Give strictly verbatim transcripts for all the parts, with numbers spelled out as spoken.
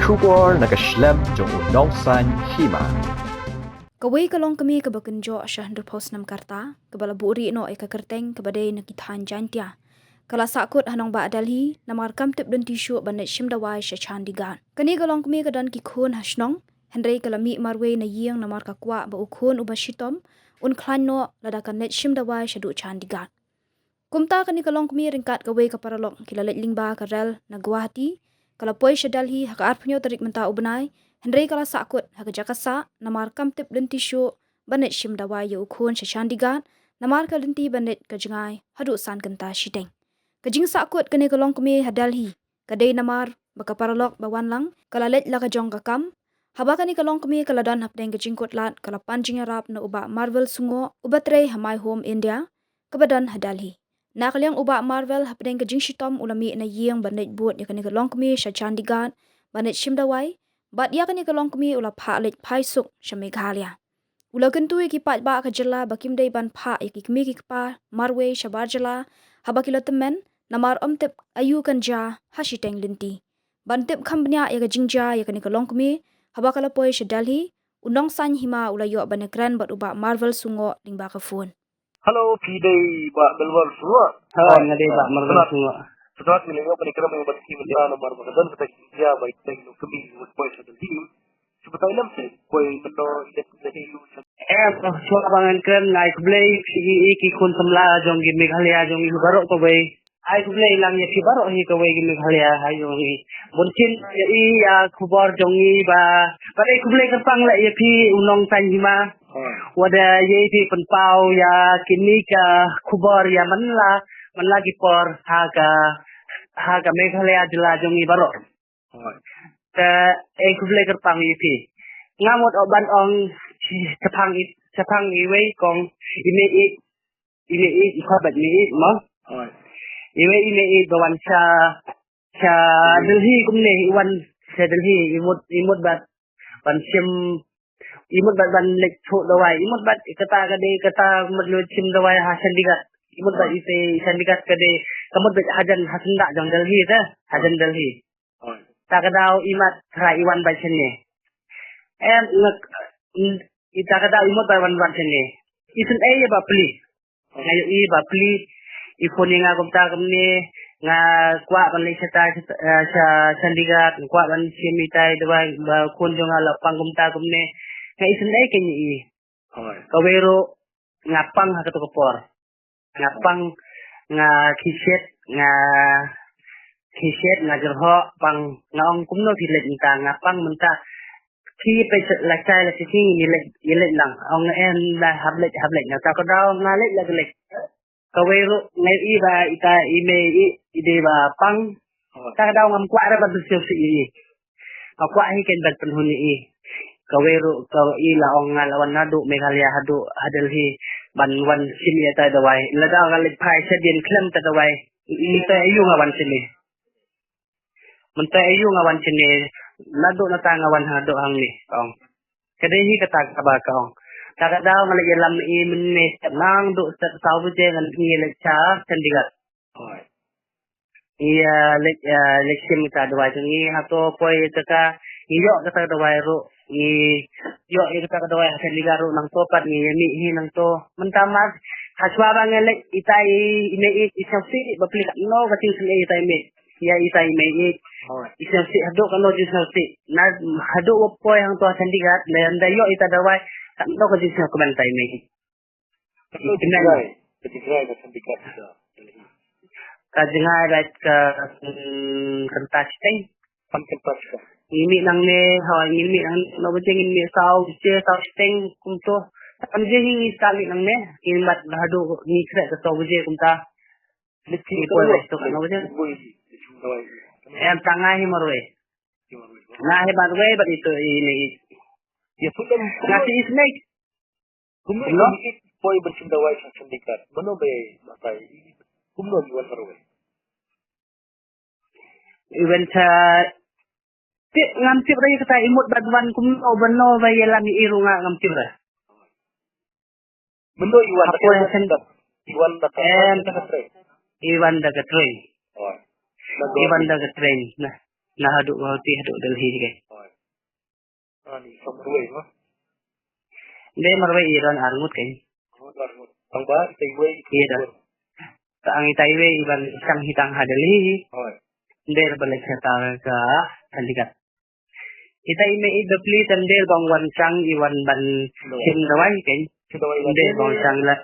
Khubor na ka shlem jong u Nongsaiñ Hima. Kawei ka longkmie kaba kynjoh sha hynriewphew snem ka rta, kaba la buhrieh noh ïa ka kyrteng kaba dei na ki thaiñ Jaintia, ka la sahkut ha nongbah Delhi namar kam tip lynti shuh ban leit shim dawai sha Chandigarh. Kane ka longkmie ka don ki khun ha shnong, hynrei ka la mih marwei na ïing namar ka kwah ba u khun uba shitom un khlaiñ noh lada kan leit shim dawai shaduh Chandigarh. Kumta kane ka longkmie ryngkat kawei ka paralok ki la leit lyngba ka rel na Guwahati, ka la poi sha Delhi ha ka arphew hynñiew tarik mynta u bnai, hynrei ka la sahkut ha ka jaka sah namar kam tip lynti shuh ban leit shim dawai ïa u khun sha Chandigarh, namar ka lynti ban leit ka jngai haduh san kynta shiteng. Ka jingsahkut kane ka longkmie ha Delhi ka dei namar ba ka paralok ba wan lang ka la leit la ka jong ka kam. Haba kane ka longkmie ka la don hapdeng ka jingkut lad, ka la pan jingïarap na u Bah Marvel Sungoh, uba trei ha My Home India, kaba don ha Delhi. Na ka liang u Bah Marvel, hapdeng ka jingshitom u la mih na ïing ban leit bud ïa kane ka longkmie sha Chandigarh ban leit shim dawai, bad ïa kane ka longkmie u la phah leit phai suk sha Meghalaya. U la kyntu ïa ki paidbah ka jylla ba kim dei ban phah ïa ki kmie ki kpa marwei shabar jylla haba ki la tymmen, namar ym tip aïu kan jia ha shiteng lynti. Ban tip kham bniah ïa ka jingjia ïa kane ka longkmie, haba ka la poi sha Delhi, u Nongsaiñ Hima u la ïoh ban ïakren bad u Bah Marvel Sungoh lyngba ka phone. Hello, phi dei Bah Marvel Sungoh? Hooid, nga dei Bah Marvel Sungoh. Sdang ngi la ïoh ban ïakren bad phi mynta namar ba ka don kata ka jingjia ba ïa kata ka longkmie wat poi sha Delhi. Shu batai lem seh, poi mynno, i dep na hi u sha. Em, shuwa ba ngan kren, nga ai khublei ïa ki khun samla jong ngi Meghalaya jong ngi baroh kawei. Ai khublei lang ïa phi baroh hi kawei ki Meghalaya ha jong ngi. Bun sien ïa i ïa khubor jong ngi ba, ba ai khublei kyrpang leh ïa phi u Nongsaiñ Hima. Wat ïa i phi pynpaw ïa kine ka khubor ïa man la, man la ki por ha ka, ha ka Meghalaya jylla jong ngi baroh. Hooid. Te, eh, khublei kyrpang ïa phi. Nga mut ong ban ong shaphang i, shaphang iwei kong i mei i, i mei i, i khot bad mei i mo. Hooid. Iwei i mei i ba wan sha, sha Delhi kumne, i wan sha Delhi, i mut, i mut bad ban shim, i mut bad ban leit thoh dawai, i mut bad kata ka dei kata mut leit shim dawai ha Chandigarh. I mut bad i te Chandigarh ka dei, ka mut bad hajan ha syndah jong Delhi te, hajan Delhi. Hooid. Ta ka daw i mat trai i wan bad shane. Em, nga, i ta ka daw i mut bad wan bad shane. I sngewsih ïa ba pli. Nga ïohi ba pli, i phone ïa nga kumta kumne, nga kwah ban leit shata, shata, eh, sha Chandigarh, nga kwah ban shim itai dawai ba khun jong nga la pang kumta kumne. Nga isynei kein ïa i. Hooid. Kawei ruh nga pang ha kato ka por. Nga pang, nga khishet, nga khishet, nga jyrhoh, pang, nga ong kumno phi leit mynta, nga pang mynta. Ki peit la shai la shisien ngi leit, ngi leit nang. Ong em la hap leit, hap leit. Na ta ka daw nga leit la ka leit. Kawei ruh nga ïohi ba ita i mei i, i dei ba pang. Ta ka daw ngam kwah re ban pynshong shi i. Nga kwah hi kein ban pynhun i. Kawei ruh ka i la ong nga la wan naduh Meghalaya haduh ha Delhi ban wan shim ïa ta dawai. Lada nga leit phai sha dien khlem ta dawai. Ita aïu nga wan shane. Mynta aïu nga wan shane, naduh nata nga wan haduh hangne, ka ong. Ka dei hi kata kaba ka ong. Ta ka daw nga leit ïalam i mynne step nang duh step saw baje ngan ngi leit sha Chandigarh. Hooid. Ngi, ah, leit, ah, leit shim kata dawai jong ngi hato poi ïa kata ka, ngi ïoh kata ka dawai ruh, ngi ïoh ïa kata ka dawai ha Chandigarh ruh nangto pat ngi ïa mih hi nangto. Mynta mar, ha shuwa ba ngi leit ita i, i mei i, i sngewsih, ba pli katno ka jingsngewsih ita i mei. Ïa ita i mei i. Hooid. I sngewsih haduh katno jingsngewsih. Na haduh ba poi hangto ha Chandigarh, lada ïoh ita dawai, katno ka jingsngewkmen ita i mei i. Katno jingrai, ka jingrai ka Chandigarh sha Delhi. Ka jingrai ka, mm, kynta shiteng. Pan kynta shiteng. Ngi mih nangne, ha, ngi mih nangne, no baje ngi mih saw, baje saw shiteng, kumto. Pan baje ngi start mih nangne, ngi mat haduh, ngi khreh ka saw baje kumta. Leit shim dawai, leit shim dawai. Em, tang nga hi marwei. Nga hi marwei bad ito i ne i. Ïa, kumno, nga shi isnei. Kumno, kumno? Poi ban shim dawai sha Chandigarh. Mano be matai. Kumno i wan marwei. I wan sha Tip, ngam tip re kata i mut bad wan kumno, bad no ba ïalam i ruh nga ngam tip re. Mano i wan da ka train? I wan da ka train. I wan da ka train. Nah. Na haduh Guwahati, haduh Delhi keiñ. Hooid. Ani, tang marwei, ma? Dei marwei, i don ar ngut keiñ. Ngut ar ngut. Tang ba, tang wei, i don. Tang itai wei, i ban shang hi tang ha Delhi. Hooid. Dei ba leit shata ka Chandigarh. Itai i mei i bapli tang dei ba ong wan shang i wan ban shim dawai keiñ. Shim dawai. Dei ba ong shang la.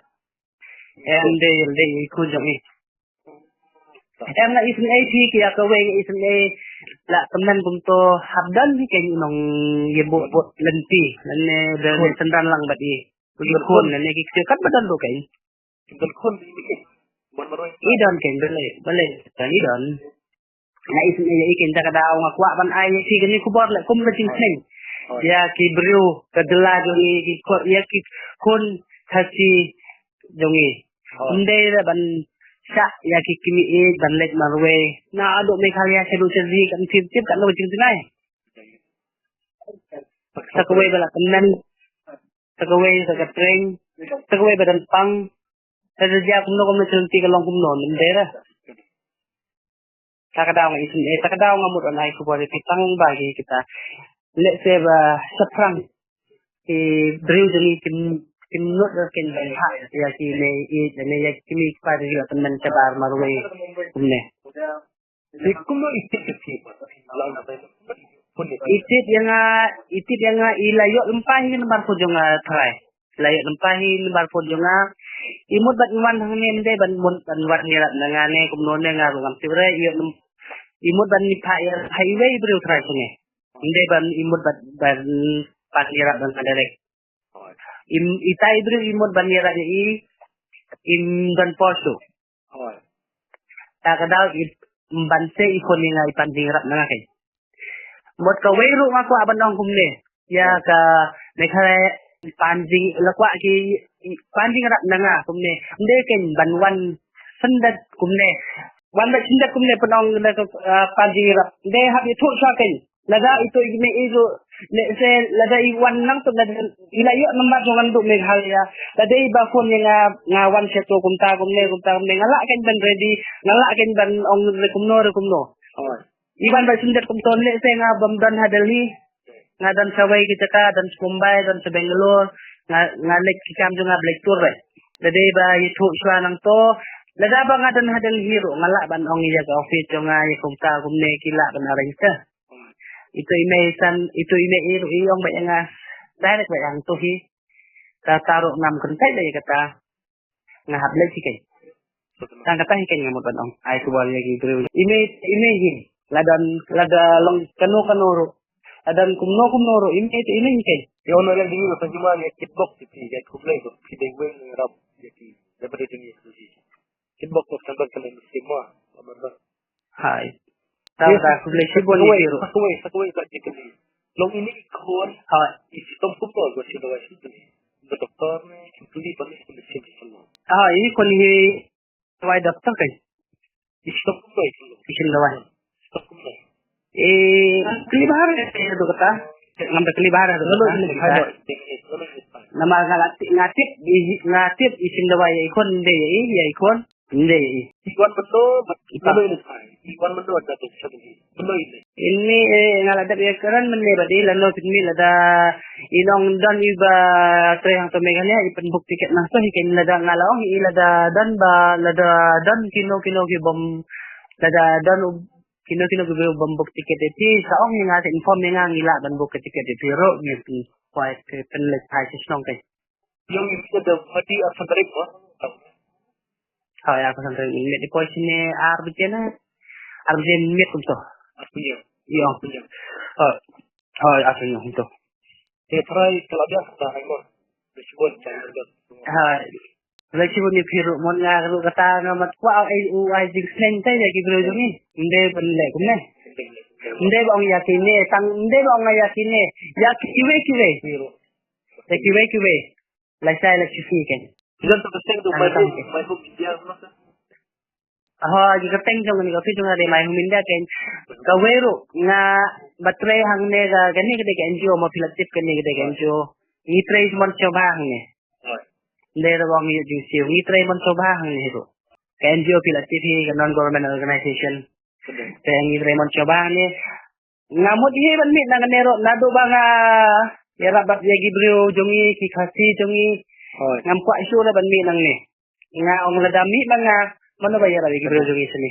Em dei, dei i khun jong i. Em nga isynei phi ki ïa kawei nga isynei la kmen kumto hap don hi keiñ i nong ïa bud bud lynti lane da ne synran lang bad i. Ki khun lane ki ktien kat ba don ruh keiñ. I don keiñ balei balei don i don. Nga isynei ïa i keiñ ta ka daw nga kwah ban ai ïa phi kane khubor leh kum ka jingsneng. Ïa ki briew ka jylla jong i ki khun ïa ki khun Khasi jong i. Ym dei re ban shah ïa ki kmie ïeit ban leit marwei. Na haduh Meghalaya shaduh sharjih kan tip tip kan long jingtnai. Sa kawei ba la kmen. Sa kawei sa ka train. Sa kawei ba don pang. Sa da jia kumno kumno shalynti ka long kumno ym dei re. Ta ka daw nga isynei, ta ka daw nga mut ban ai khubor ïa phi tang ba ki kita. Lehse ba shaphrang ki briew jong ngi kim kim nud ruh kin ban ha ïa ki mei ïeit ne ïa ki mei ki pa jong ngi ba tymmen shabar marwei kumne. Te kumno i tip ïa phi? I tip ïa nga, i tip ïa nga i la ïoh lympai hi nambar phone jong nga trai. La ïoh lympai hi nambar phone jong nga. I mut ban wan hangne ym dei ban mut ban wan ïarap na nga ne kumno ne nga ruh ngam tip re ïoh lym-, i mut ban ïa pha ïa ha iwei i briew trai sene. Ym dei ban i mut ban ban pan ïarap na nga direct. Im itai i briew i mut ban ïarap ïa i im don por shuh. Ta ka daw i ban se i khun ïa nga i pan jingïarap na nga keiñ. Mut kawei ruh nga kwah ban ong kumne. Ïa ka Meghalaya pan jing la kwah ki pan jingïarap na nga kumne. Ym dei keiñ ban wan syndet kumne. Wan ba syndet kumne pynong na ka pan jingïarap. Ym dei hap ïathuh shuwa keiñ. Lada ito i mei i ruh lehse lada i wan nangta lada i la ïoh nambar jong nga naduh Meghalaya. Lada i ba phone ïa nga nga wan shato kumta kumne kumta kumne nga lah keiñ ban ready nga lah keiñ ban ong re kumno re kumno. I wan ba syndet kumto lehse nga bym don ha Delhi. Nga don sa wei ki jaka, don sa Mumbai, don sa Bangalore, nga nga leit ki kam jong nga ba leit tour re. Da dei ba ïathuh shuwa nangto. Lada ba nga don ha Delhi ruh nga lah ban ong ïa ka office jong nga ïa kumta kumne ki lah ban arrange ka. Ito i mei san, ito i mei i ruh i ong ba ïa nga direct ba ïa nga to hi. Kata ruh ngam kyntait ïa kata. Nga hap leit hi keiñ. Tang kata hi keiñ nga mut ban ong. Ai khubor ïa ki briew. I mei, i mei hi. La don, la da long kano kano ruh. La don kumno kumno ruh. I mei, i mei hi keiñ. Ïa ono leng ding ba pynjuma ïa kitbok ti ti ïa khublei ba phi dei weng rap ïa ki. Dei ba dei ding ïa ki. Kitbok ko kan ban kan mesti mo. Ba ba. Hai. Tang ta khublei shibun ïa ki ruh. Sa kawei, sa kawei ba ki kali. Long ini i khun. Hai. I shitom kumno ko shi dawai shi kali. Ba doktor ne, kim kali ba ne, kim kali. Hai, i khun hi dawai doktor keiñ. I shitom kumno i khun. I shitom dawai. Shitom kumno. Eh, kali bahar eh, doktor. Ngam da kali bahar eh, doktor. Namar nga la tip, nga tip, i, nga tip i shitom dawai i khun de i, i khun. Ym dei i. I wan mynno bad i wan mynno bad i wan mynno bad i. Ini eh, nga la dep ïa kren mynne bad i lano pynmih lada i nong don i ba trei hangto Meghalaya i pynbook tiket nangto hi keiñ lada nga la ong i lada don ba lada don kino kino ki bym lada don u- kino kino ki bym book tiket ïa phi sa ong ïa nga sa inform ïa nga ngi lah ban book ka tiket ïa phi ruh ngi pyn- pynleit phai sha shnong keiñ. Ïong ïa phi da madi ar phew tarik mo. Hooid, ar phew tarik mynmiet, i poi shane ar baje na. Ar baje mynmiet kumto. Ar phew ïong. Ïong. Ar phew ïong. Hooid. Hooid, ar phew ïong kumto. Te trai ka la biang kata ai mo. Te shibun ka la biang. Hooid. Khublei shibun ïa phi ruh mon nga ruh kata nga mat kwah ai u ai jingsneng te ïa ki briew jong ngi. Ym dei ban leh kumne. Ym dei ba ong ïa kine tang ym dei ba ong ïa kine. Ïa kiwei kiwei. Ïa kiwei kiwei. Lifestyle la shisha kan. Don to ka seng do my home, my home India ma ka. Ho, ji ka teng jong ni ka office jong ni my home India kan. Ka wei ruh nga ba trei hangne ka kane ka dei ka N G O ma phi la tip kane ka dei ka N G O. Ngi trei mon sngewbha hangne. Dei ruh ba ngi ïoh jingsiew ngi trei mon sngewbha hangne ruh. Ka N G O phi la tip hi ka non government organization. Te ngi trei mon sngewbha hangne. Nga mut hi ban mih nangne ruh naduh ba nga ïarap bad ïa ki briew jong ngi, ki Khasi jong ngi. Hooid. Ngam kwah shuh ruh ban mih nangne. Nga ong lada mih ma nga, mano ba ïarap ïa ki briew jong ngi shane?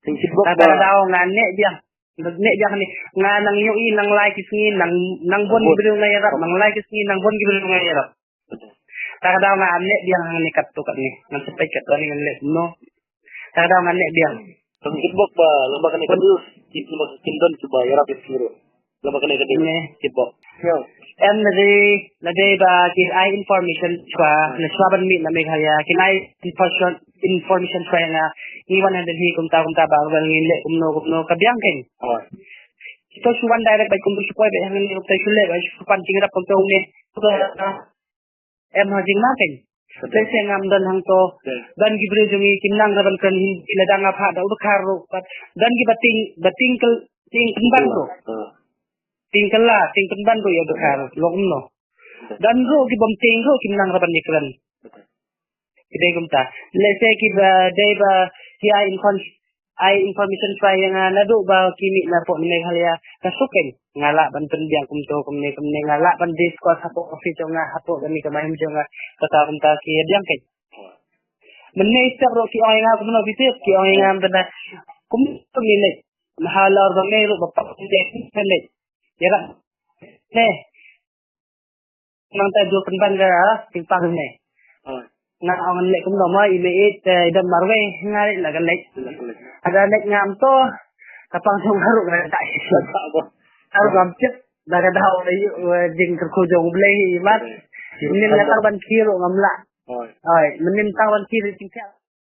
Tang kitbok. Kata ka daw nga neh biang. Neh biang ne. Nga nang ïohi nang lai ki sngi, nang, nang bun ki briew nga ïarap, nang lai ki sngi, nang bun ki briew nga ïarap. Kata ka daw nga neh biang hangne katto katne. Ngan sa peit katto ne ngan leh kumno. Kata ka daw nga neh biang. Tang kitbok ba lem bad kane ka dei ki, ki, ki don kiba ïarap ïa ki briew. Lem bad kane ka dei. Ne. Kitbok. Em, lada, lada ba kin ai information shuwa, na shuwa ban mih na Meghalaya, kin ai information, information shuwa ïa nga, ngi wan ha Delhi kumta kumta ba ban ngin leh kumno kumno, ka biang kein. Hooid. Kita shu wan direct bad kumta shu poi bad hangne kumta shu leh bad shu pan jingïarap kumta ne. Em ha jingma kein. Te sngewdon hangto. Don ki briew jong ngi kim nang ruh ban kren Hindi, lada nga phah da u dkhar ruh. Don kiba tieng, ba tieng kel, tieng pynban ruh. Tieng kylla, tieng pynban ruh ïa u dkhar. Long kumno. Don ruh ki bym tieng ruh kim nang ruh ban ïakren. Ki dei kumta. Lehse kiba dei ba ki ai infon-, ai information shuwa ïa nga naduh ba ki mih napoh na Meghalaya. Ka suk kein. Nga lah ban pynbiang kumto kumne kumne, nga lah ban discuss hapoh office jong nga, hapoh kane ka maiam jong nga. Kata kumta ki ïa biang kein. Mynne step ruh ki ong ïa nga kumno, bisi ki ong ïa nga mynta kumno, kumno leh. Halor ba me ruh ba pang leh. Ïarap ne. Nangta jur pynban ka, ah, pynban ne. Nga ong leh kumno mo, i mei it, eh, i dang marwei, nga leh la ka leh. Ada leh ngam to, ka pang jong nga ruh nga da. Ar ngam tip, da ka daw da ïoh, eh, jingkyrkhu jong U Blei hi mat. Mynnin nga tang ban khie ruh ngam lah. Oi, mynnin tang ban khie ruh jingkyrkhu.